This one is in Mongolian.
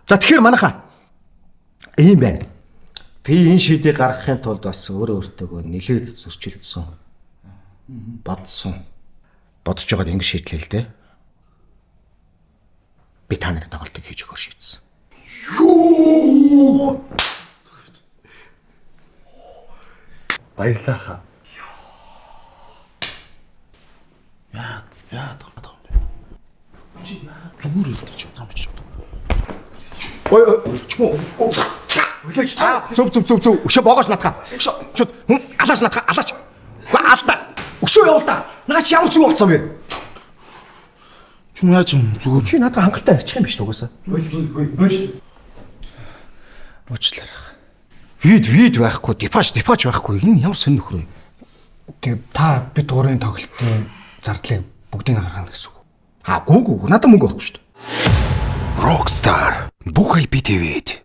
За, тэгэхээр манайхаа ийм байна. Би энэ шийдийг гаргахын тулд бас өөрөө өөртөөгөө нэлээд зөрчилдсөн. Бодсон. Бодож байгаад ингэ шийдлээ л дээ. Би та нарын тоглолтыг хийж өгөхөөр шийдсэн. Юу? Баярлалаа хаа. Яа, яа таа юм бэ? Чи зүгээр л чи юм чи. Ой, чмо. Үлээж та. Зөв, зөв, зөв, зөв. Өшөө боогоос натгаа. Өшөө. Чуд. Алаач натгаа, алаач. Үгүй, алдаа. Өшөө явуул та. Наа чи ямар зүг болсон бэ? Чүм яаж юм зүгээр. Чи надад хангалттай ярьчих юм биш угаасаа. Хөөе, хөөе, хөөе. Уучлаарай. Вид вид байхгүй, дипач дипач байхгүй. Энэ ямар сонь нөхөр вэ? Тэгээ та бид гурийн тоглолтын зардлыг бүгдийг нь гаргана гэсэн үг. А гүү гүү надад мөнгө байхгүй шүү дээ. Rockstar бүх IPTV-д.